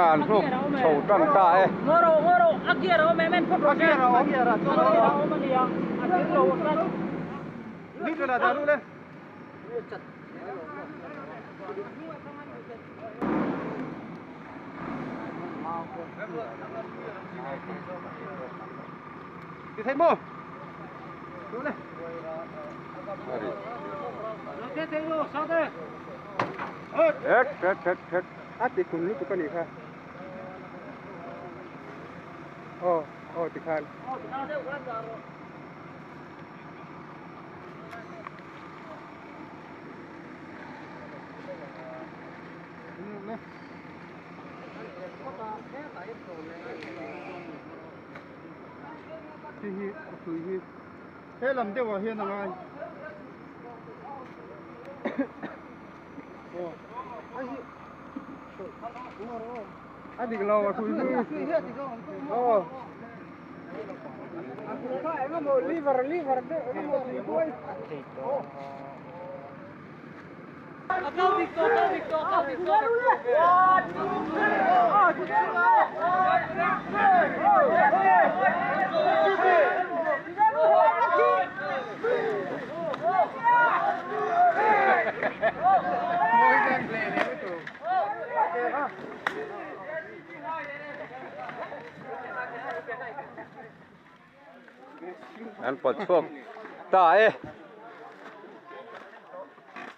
An hnuk chho tan ta e. A ti khum lutuk a nih kha. Aw aw tikhan. Hi hi a hrui hi he lam deuh ah hian a ngai. A dik lo a hrui hi. Aw. Liver liver te engemaw tui buai. An pawt chhuak ta e.